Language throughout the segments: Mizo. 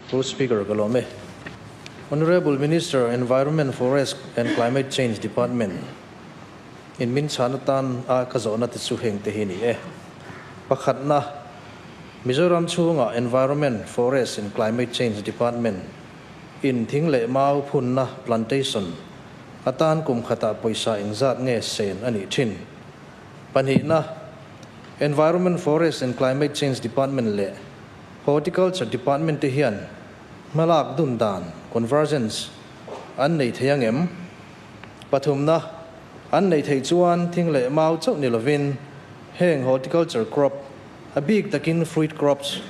Pu Speaker ka lawm e. Honourable Minister Environment, Forest and Climate Change Department in min chhan atan a ka zawhna te chu heng te hi ni e. Pakhatna, Mizoram chhunga Environment, Forest and Climate Change Department in thing leh mau phunna, plantation, atan kum khatah pawisa engzat nge sen a nih thin? Pahnihna, Environment, Forest and Climate Change Department leh Horticulture Department te hian hmalak dun dan, convergence, an nei thei ang em? Pathumna, an nei thei chuan thing leh mau chauh ni lovin heng horticulture crop, a bik takin fruit crops,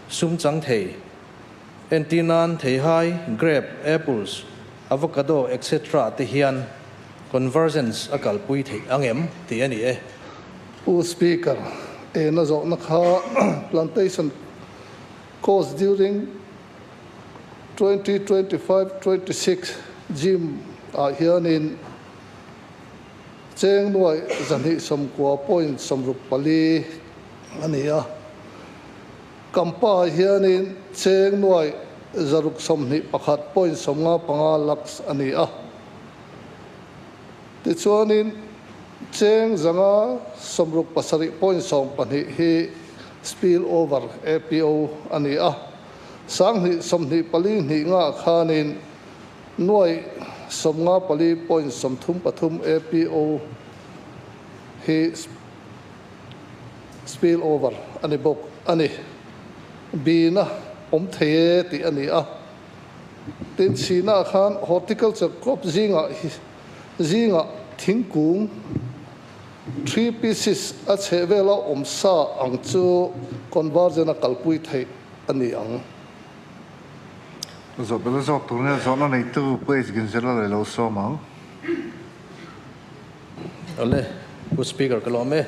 sum chang thei, entir nan theihai, grape, apples, avocado etc. Te hian convergence a kalpui theih ang em tih a ni e. Pu Speaker, ena zawhna kha plantation cost during 2025 26 gym ah hianin cheng nuai zahnih sawmkua point sawmruk pali a ni a, Kampa ah hianin cheng nuai zaruk sawmhnih pakhat point sawmnga panga lakhs a ni a. Tichuanin cheng zanga sawmruk pasarih point 12 hi spill over APO a ni a, sanghnih 24 hnih ngah khanin nuai 54 point 33 APO hi spill over a ni bawk a ni. Bina awm thei e tih a ni a. Tin, chhina khan horticulture crop zingah zingah thingkung tree pieces a chheh vela awm sa ang chu conversion a kalpui theih a ni ang. Zawh bela zawk tur nia zawhna neitu Pu H. Ginzela leh lo sawm ang. Awle, Pu Speaker ka lawm e.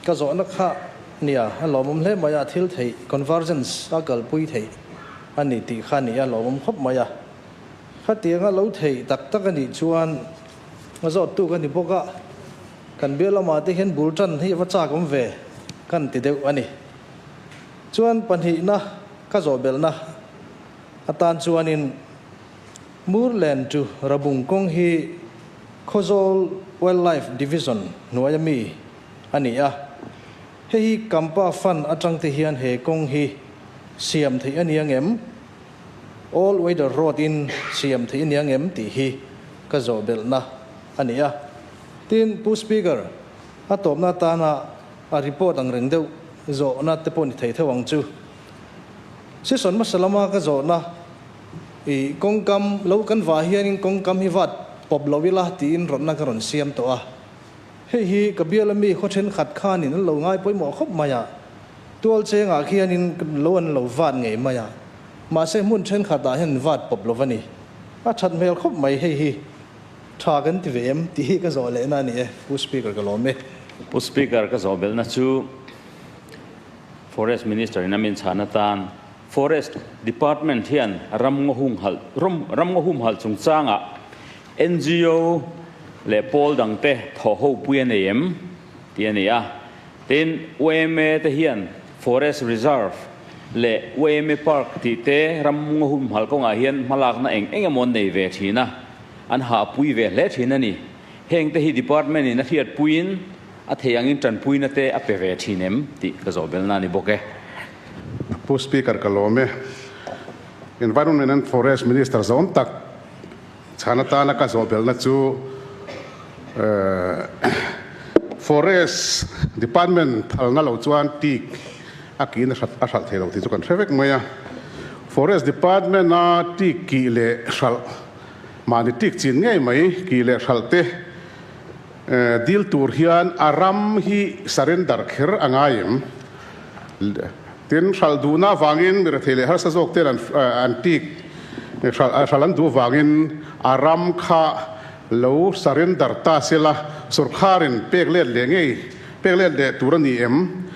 Ka zawhna kha nia, a lawmawm hle mai a, thil theih, convergence, a kalpui theih a ni tih kha nia, a lawmawm khawp mai a. Khatianga lo theih tak tak a nih chuan a zawttu ka ni bawk a, kan bial lamah te hian bul tan hi a va chak awm ve kan ti deuh a ni. Chuan pahnihna ka zawh belhna atan chuanin Murlen chu Rabung kawng hi Khawzawl Wildlife Division hnuaia mi a ni a, hei hi Kampa Fund atang te hian he kawng hi siam theih a ni ang em? All weather road in siam theih a ni ang em tih hi ka zawh belhna a ni a. Tin, Pu Speaker, a tawpna atana a report ang reng deuh zawhna te pawh ni thei theuh ang chu. Session hmasa lama ka zawhna I kawngkam lo kan vah hianin kawngkam hi vat pawp lo ila tiin rawtna ka rawn siam tawh a. Hei hi ka biala mi khaw thenkhat khanin an lo ngai pawimawh khawp mai a. Tual chengah khianin lo an lo vat ngei mai a. Mahse hmun thenkhatah hian an vat pawp lo va ni. A that hmel khawp mai hei hi. Tha kan ti ve em tih hi ka zawh lehna a ni e. Pu Speaker ka lawm e. Pu Speaker ka zawh belhna chu Forest Minister in a min chhan atan Forest Department hian ramngaw humhalh ramngaw humhalh chungchangah ngo leh pawl dangte thawhho pui a nei em tih a ni a. Tin, yma te hian Forest Reserve leh yma Park tih te ramngaw humhalh kawngah hian hmalakna eng eng emaw an nei ve thin a, an hahpui ve hle thin a ni. Heng te hi Department in a hriatpuiin a thei angin tanpuina te a pe ve thin em tih ka zawh belna a ni bawk e. Pu Speaker ka lawm e. Environment and Forest Minister zawm tak chhan atana ka zawh belhna chu Forest Department phalna lo chuan teak a kiin a hralh thei lo tih chu kan hre vek mai a. Forest Department a teak kih leh hralh mahni teak chin ngei mai kih leh hralh te dil tur hian a ram hi surrender kher a ngai em? Tin, hralh duhna avangin mi rethei leh harsa zawk ten an tik hralh an duh avangin a ram kha lo surrender ta sela sawrkharin pek let leh ngei pek let leh tur a ni em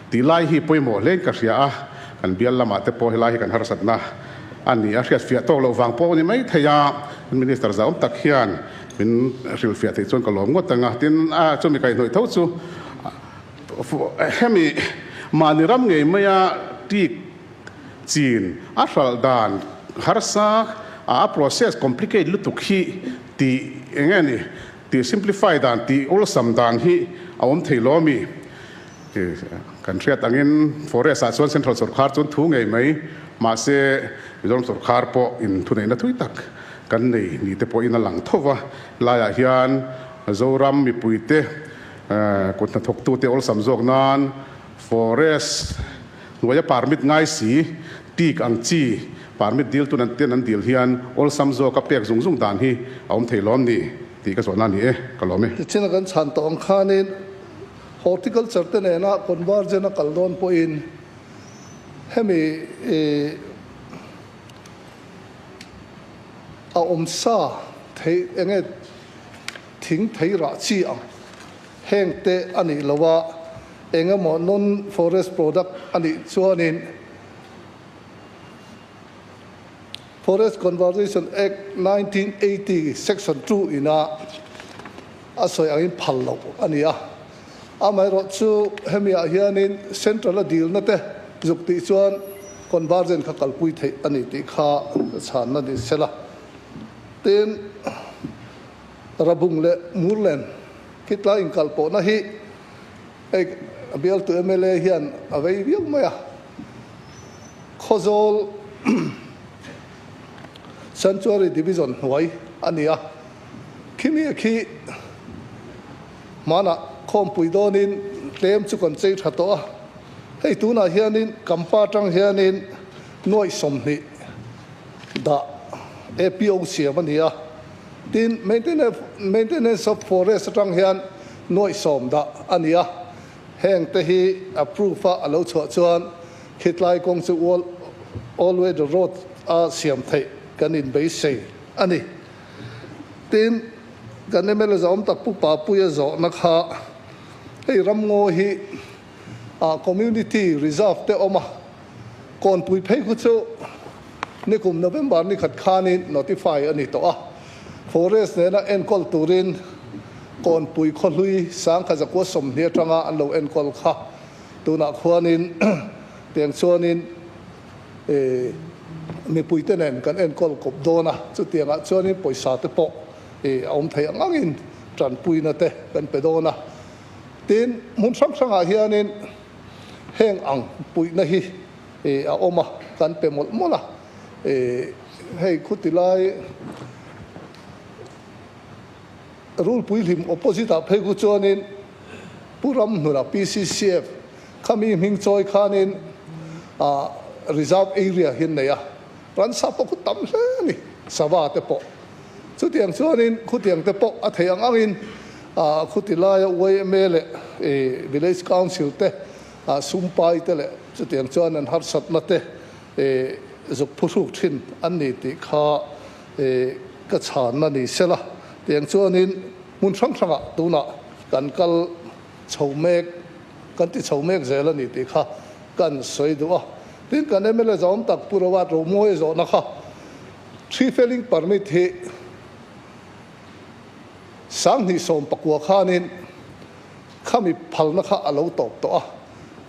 tih lai hi pawimawh hlein ka hria a, kan bial lamah te pawh helai hi kan harsatna a ni a, hriatfiah tawk loh vang pawh a ni maithei a, Minister zahawm tak hian min hrilhfiah theih chuan ka lawm ngawt ang a, tin chumi kaihhnawih tho chu Hemi mahni ram ngei maia teak Chin a hralh dan harsa a process complicate lutuk hi tih eng nge ni tih simplify dan tih awlsam dan hi a awm thei lo ami? Kan hriat angin forest ah chuan central sorkar chuan thu ngei mai mahse Mizoram sorkar pawh in thuneihna thui tak kan nei ni te pawhin a lang tho va, laiah hian Zoram mipuite kut hnathawktute awlsam zawk nan forest Hnuaia permit ngai si, tik ang chi permit dil tun an ten an dil hian awlsam zawka pek zung zung dan hi a awm thei lawm ni tih ka zawhna a ni e, ka lawm e. Tichhin a kan chhan tawh ang khanin horticulture te nena convergent a kal dawn pawhin hemi a awm sa thei enge thing thei rah chi ang heng te a nih loh a, eng emaw non forest product a nih chuanin Forest Conservation Act 1980 section 2 ina a sawi angin phal loh a ni a. Amaherawh chu hemi ah hianin central a dilna te zuk tih chuan convergent kha kalpui theih a ni tih kha chhanna ni sela. Tin, Rabung leh Murlen khitlai inkalpawhna hi hei bialtu mla hian a vei viau mai a, Khawzawl Sanctuary Division hnuai a ni a, khimi khi hmanah khawmpui dawnin tlem chu kan chei tha tawh a, hei tunah hianin Kampa atang hianin nuaih 20 dah APO siam a ni a. Tin, Maintenance of Forest atang hian nuaih 10 dah a ni a, heng te hi approve a a lo chhuah chuan khitlai kawng chu all weather road a siam theih kan inbeisei a ni. Tin, kan mla zawm tak Pu Papuia zawhna kha hei ramngaw hi a community reserve te awm a, Kawnpui phei khu chu nikum November ni khat khanin notify a ni tawh a, Forest nena enkawl turin Kawnpui khawhlui sangkha zakua 20 atanga an lo enkawl kha tunah khuanin tiang chuanin mipuite nen kan enkawl kawp dawn a, chutiangah chuanin pawisa te pawh a awm thei ang angin tanpuina te kan pe dawn a. Tin, hmun hrang hrangah hianin Heng ang puihna hi a awm a, kan pe mawlh mawlh a. Hei khuti lai Rulpui hlim opposite ah phei khu chuanin Pu Ramhnuna PCCF khami hming chawi khanin reserve area hi an nei a, ransa pawh khu tam hle a ni, sava te pawh. Chutiang chuanin khutiang te pawh a theih ang angin khuti laia yma leh Village Council te sumpai te leh chutiang chuan an harsatna te zuk phuhruk thin an ni tih kha ka chhanna ni sela. Tiang chuanin hmun hrang hrangah tunah kan kal chho mek, kan ti chho mek zel a ni tih kha kan sawi duh a. Tin, kan mla zawm tak Pu Rawat Romawi zawhna kha Tree felling permit hi 2019 khanin khami phalna kha a lo tawp tawh a,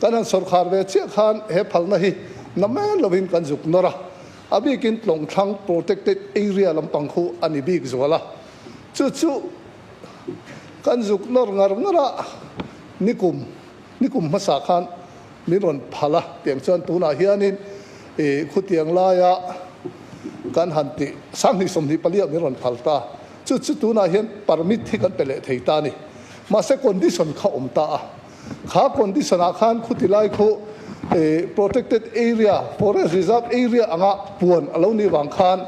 kan han sawrkhar ve chiah khan he phalna hi na men lovin kan zuk nawr a, a bikin Tlawngthlang protected area lampang khu a ni bik zual a, chu chu kan zuk nawr ngar ngar a, nikum nikum hmasa khan Min rawn phal a, tiang chuan tunah hianin i khutiang laia kan han tih 2024 ah min rawn phal ta. Chu chu tunah hian permit hi kan pe leh thei ta a ni. Mahse condition kha awm ta a, kha condition ah khan khuti lai khu i protected area, forest reserve area anga puan a lo nih vang khan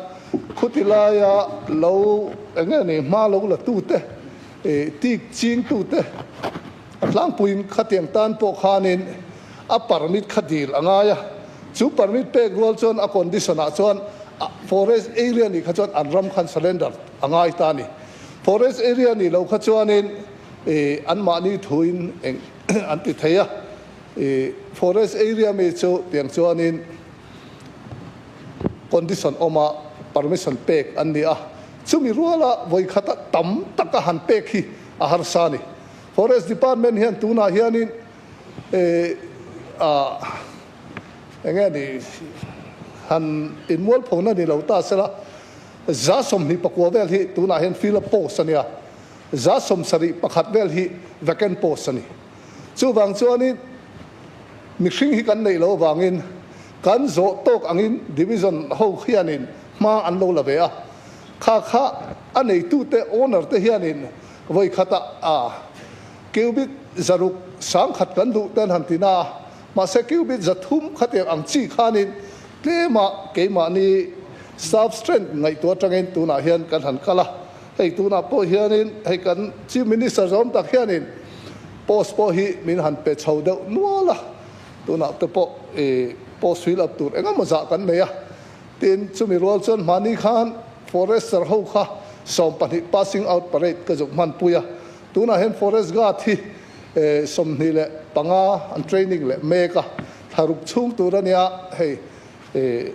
khuti laia lo eng nge ni hma lo la tute i tik ching tute, A tlangpuiin khatiang tan pawh khanin a permit kha dil a ngai a, chu permit pek rual chuan a condition ah chuan forest area nih kha chuan an ram khan surrender a ngai ta a ni. Forest area nih loh kha chuanin anmahni thuin eng an ti thei a, forest area mi chu tiang chuanin condition awma permission pek an ni a, chumi ruala vawikhata tam taka han pek hi a harsa a ni. Forest Department hian tunah hianin eng nge ni han inmualphona ni lo ta sela, 29 vel hi tunah hian fill up post a nia, 71 vel hi vacant post a ni. Chuvang chuanin mihring hi kan neih loh avangin kan zawh tawk angin division ho hianin hma an lo la ve a, kha kha a neitute owner te hianin vawi khatah a cubic 600 1,000 kan duh te an han ti na a, mahse cubic 300 khatiang ang chi khanin tlema keimahni staff strength ngaihtuah atangin tunah hian kan han kal a, hei tunah pawh hianin hei kan Chief Minister zawm tak hianin post pawh hi min han pe chho deuh nual a, tunah te pawh post fill up tur engemaw zah kan nei a, tin chumi rual chuan hmani khan forester ho kha 12 passing out parade ka zuk hmanpui a, tunah hian forest guard hi 25 an training leh mek a, thlaruk chhung tur a nia hei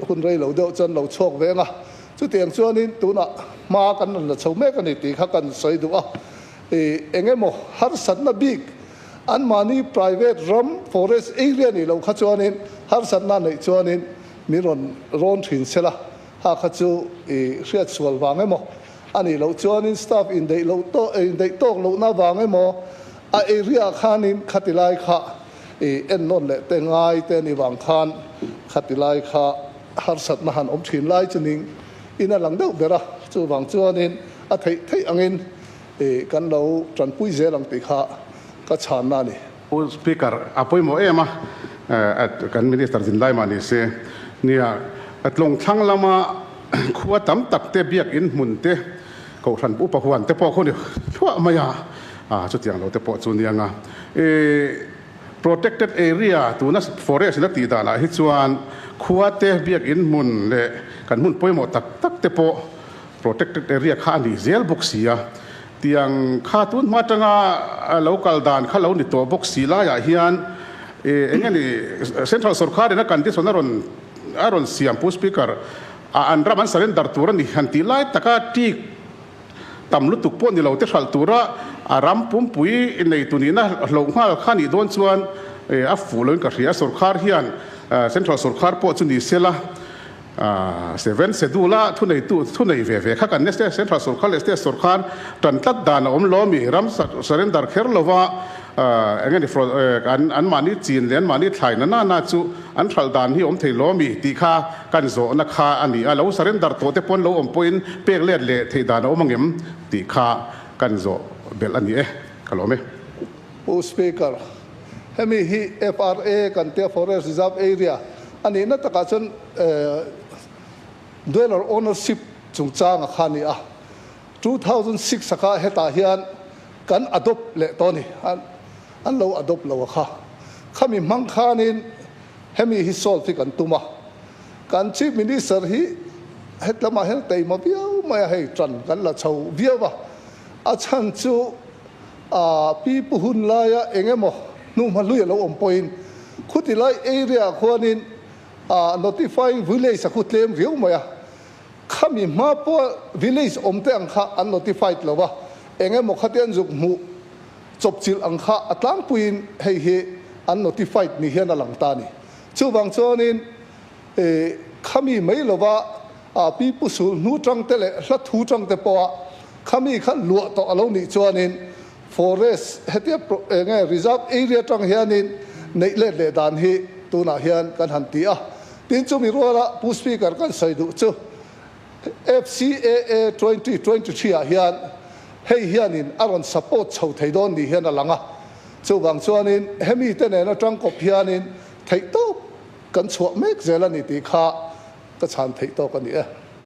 hun rei lo deuh chuan lo chhuak veng a, chutiang chuanin tunah hma kan rawn la chho mek a ni tih kha kan sawi duh a, eng emaw harsatna bik anmahni private ram forest area nih loh kha chuanin harsatna neih chuanin min rawn rawn thin sela, ha kha chu hriat sual vang emaw a nih loh chuanin staff indeih loh tawk indeih tawk lohna vang emaw a area khanin khati lai kha en nawn leh te ngai te ni vang khan khati lai kha harsatna han awm thin lai chu ning in a lang deuh ber a, chuvang chuanin a theih theih angin kan lo tanpui zel ang tih kha ka chhanna a ni. Pu Speaker, a pawimawh em a, kan Minister zin lai mah ni se, nia tlawng thlang lama khua tam tak te biakin hmun te kohhran upa huan te pawh khaw ni thluah mai a, chutiang lo te pawh chu nia nga. Protected area tuna forest in a tih danah hi chuan khua te biakin hmun leh kan hmun pawimawh tak tak te pawh protected area kha a nih zel bawk si a. Tiang kha tun hma atanga lo kal dan kha lo ni tawh bawk si laiah hian eng nge ni Central sorkar in a condition a rawn a rawn siam Pu Speaker a an ram an surrender tur a ni han tih lai taka ṭik tam lutuk pawh ni lo te hralh tura a ram pumpui neitu nihna hloh nghal kha nih dawn chuan a fuh loin ka hria a sorkar hian Central sorkar pawh chu ni sela Seven Schedule-a thuneitu thunei ve ve kha kan nia Central sorkar leh State sorkar tan tlat dan a awm lo ami ram surrender kher lova eng nge ni an anmahni chin leh anmahni thlai na na na chu an hralh dan hi awm thei lo ami tih kha kan zawhna kha a ni a, lo surrender tawh te pawn lo awm pawhin pek let leh theih dan a awm angem tih kha kan zawh belh a ni e, ka lawm e. Pu Speaker, hemi hi FRA kan tia Forest Reserve Area a nihna takah chuan dweller ownership chungchanga kha a ni a. 2006 a kha hetah hian kan adopt leh tawh a ni, an lo adopt lo a kha. Khami hmang khanin hemi hi solve hi kan tum a. Kan Chief Minister hi hetlamah hian teima viau mai a, hei tan kan la chho viau a. A chhan chu A pi pu hun laia eng emaw hnuhma hlui a lo awm pawhin khuti lai area ah khuanin a notifying village a khu tlem riau mai a, khami hma pawha village awm te ang kha an notified lo a, eng emaw khati an zuk hmuh chawpchilh ang kha a tlangpuiin hei hi an notified ni hian a lang ta a ni. Chuvang chuanin khami mai lova a pi pu sul hnu tang te leh hla thu tang te pawha khami kha luah tawh a lo nih chuanin forest hetia enge reserve area tang hianin neih let leh dan hi tunah hian kan han ti a. Tin chumi ruala Pu Speaker kan sawi duh chu FCAA 2023 ah hian hei hianin a rawn support chho thei dawn ni hian a lang a. Chuvang chuanin hemi te nen atang kawp hianin theihtawp kan chhuah mek zel a ni tih kha ka chhan theih tawk a ni e.